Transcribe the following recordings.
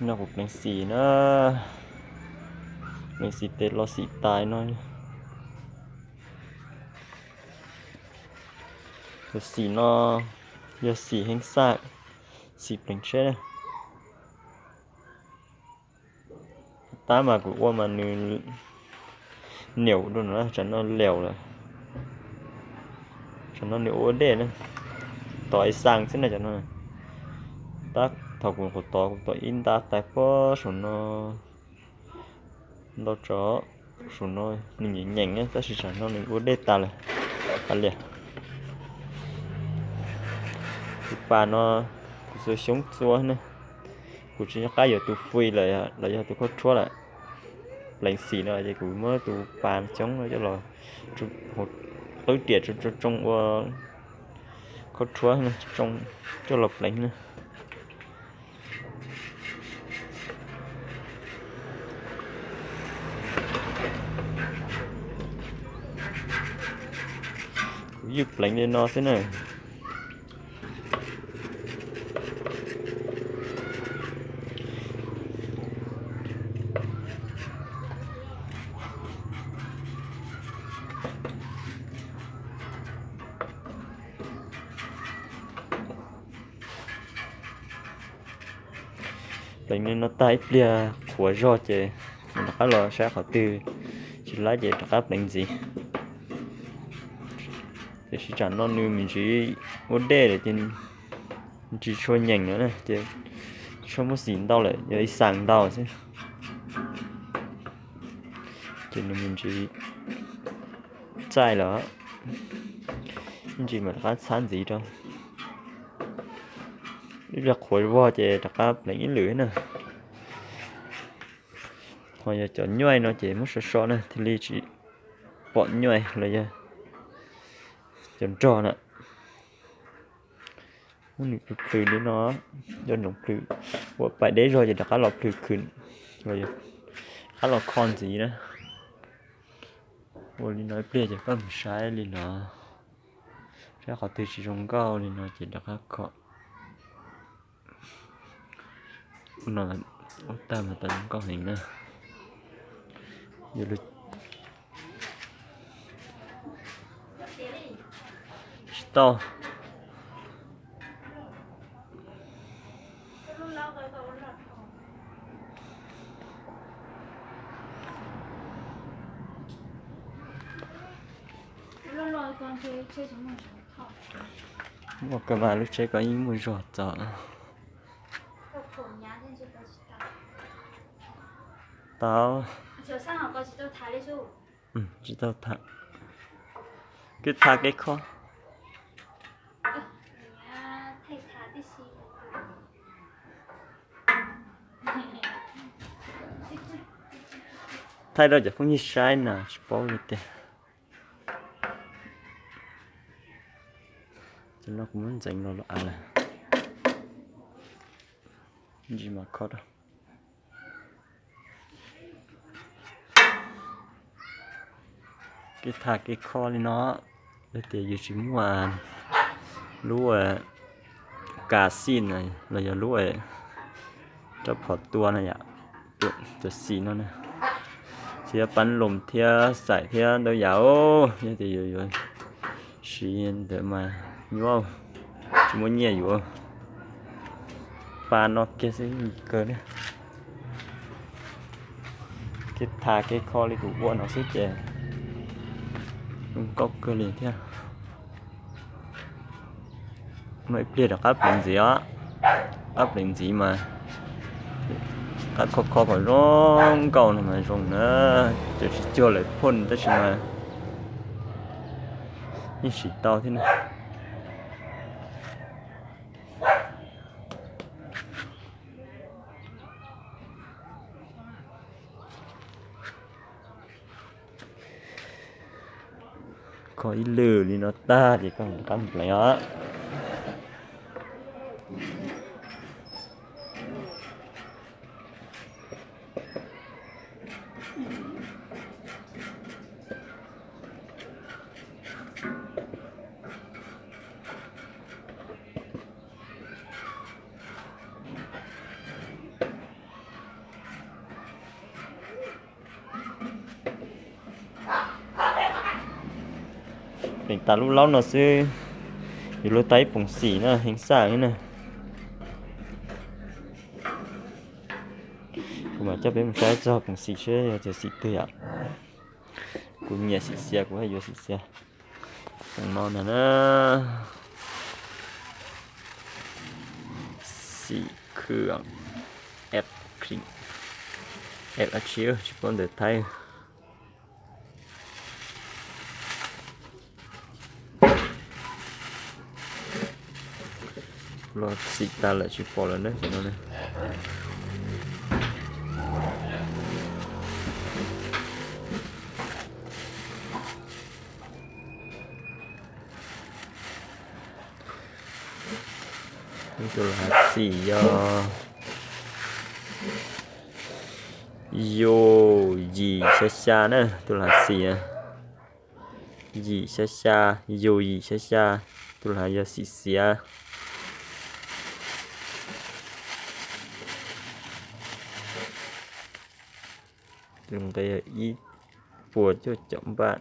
No kuv pleev xim na, pleev xim tes los xim tais no. Tus xim no yog xim heev xaj, xim pleev tsheb na. Tab mas kuv ua mas nws niam rau no, tsam no liaus lawm. Tsam no nws ua dej na, tov ib xaas xwb na tsam no. Tab thaum kuv qhuav tov kuv tov ib nta tais pob saum no ntau tso, saum no nws nyeem nyeem tab sis tsam no nws ua dej tas lawm. Qab lias tus pas no kuv xuas xyoob txua na, kuv tsis nco qab yuav tus fui lawm los yog tus khaub rhuab lawm. Pleev xim no ces kuv muab tus pas coob no coj los qwb riam tsoo tsoo ua khaub rhuab na, tsoo coj los pleev na. Kuv ywj pleev li no xwb na. Pleev li no tag ib pliag qhuav zog ces rov qab los saib qhov twg tsis laib ces rov qab pleev ntxiv. Tiam sis tsam no nws me ntsis ua dej lawm ces tsis tshua nyeem lawm na, ces tsis tshua muaj xim ntau lawm, yog ib xaas ntau xwb. Ces nws me ntsis txaij lawm, ntsis mam rov qab txhab ntxiv rau. Ib pliag qhuav vog ces rov qab pleev ib lwm na. Ho yog cov nyuaj no ces muab so so na thiaj li tsis pom nyuaj los yog cov nrog na. Muab nws plhws plhws li no, cov ntsoov plhws, ua pais deb zog ces rov qab los plhws khwm los yog rov qab los kho ntxiv na. Ua li no ib pliag ces koj mus saib li no, saib qhov twg tsis zoo nkauj li no ces rov qab kho. Ua no ua tag mas tau zoo nkauj heev na. Tsis tau. Muaj kawg mas lub tsheb ko yeej muaj zog txog. Tau. Tsis tau tham. Kev tham kev kho. Thaij rau cov phooj ywg saib na tsis paub li tiag. Cov no kuv muab ntxeev los los av lawm. Ntsis mas kho rau. Kev tham kev kho li no, yog tias yus tsis muaj lub kas xij na los yog lub rab phom tua na yom, cov xim no na, thiab pab loos thiab xaim thiab ntau yam, yog tias yus yuav siv ntawd mas nyuaj, tsis muaj nyiaj yuav. Pab no kiag xwb kawg na. Kev tham kev kho li kuv ua no xwb ces zoo nkauj kawg li thiab. No ib pliag rov qab pleev ntxiv os, qab pleev ntxiv mas qab kho kho kom zoo nkauj no mas zoo na. Cov tsis cuag lawv phoj tab sis mas yeej siv tau thiab na. Kho ib lwm li no tag ces koj rov qab pleev os. Pleev tas lub laub no xwb, yuav luag tau ib poom xim na, heev xaj li na. Kuv mam coj peb mus saib txog poom xim seb yog xim twg yom. Kuv nyiam xim xiav, kuv haj yuav xim xiav. Poom no ntag na. Xim khw, eb, eb tsi, tsis paub ntawv Thaib. Los xim tas lawm tsis pom lawm na no. Tus lawv hais xim yog yus yim xya xya na, tus lawv hais xim yim xya xya, yus yim xya xya, tus lawv hais yog xim xiav. Tus nqe yog ib puas cuaj caum npaj,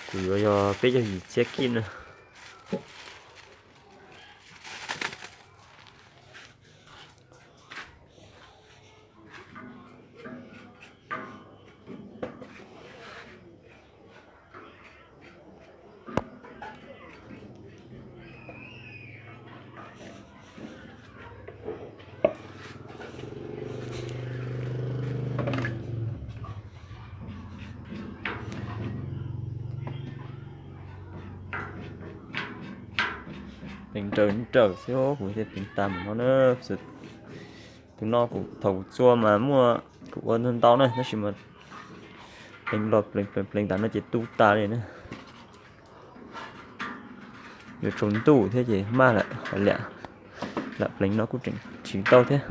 kuv yuav yog peb caug yim txhiab kij na. Pleev raws raws xwb, kuv thiaj pleev tas mus no na. Tus no kuv thaum kuv txua mas muaj kuv ua ntau ntau na, tab sis mas pleev los pleev pleev pleev tas no ces tu tas li na. Yuav tsaus ntuj thiab ces maj lawm, lam pleev no kuj tseem tsis tau thiab.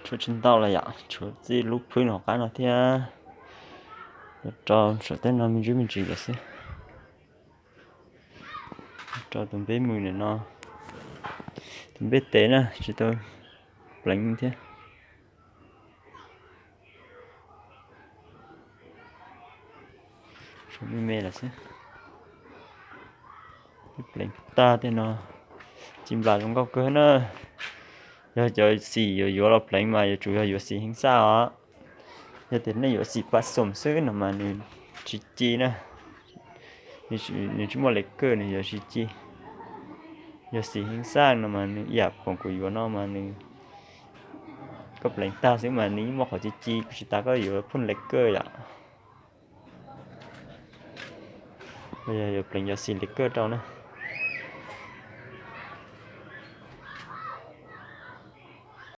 Tshuav tsis ntau lawm yom, tshuav txij lub phwb no hauv qab no thiab. Rau saum tej no me ntsis me ntsis lawm xwb. Rau tus npeb mws ntawm no, tus npeb tes na tsis tau pleev thiab. Tshuav me me lawm xwb. Pleev tag tej no, ci nplas zoo nkauj kawg na. Yog cov xim yuav yuav los pleev mas yuav tsum yog yuav xim heev xaj os. Yog tias nej yuav xim pas xoom xwb no mas nws tsis ci na, nws tsis muaj le kawj nws yuav tsis ci. Yog xim heev xaj no mas nws ib yam khoom kuv yuav no mas nws, koj pleev tag xwb mas nws yeej muaj qhov ci ci, kuv tsis tas koj yuav phooj le kawj yom. Yog yuav pleev yog xim le kawj rau na.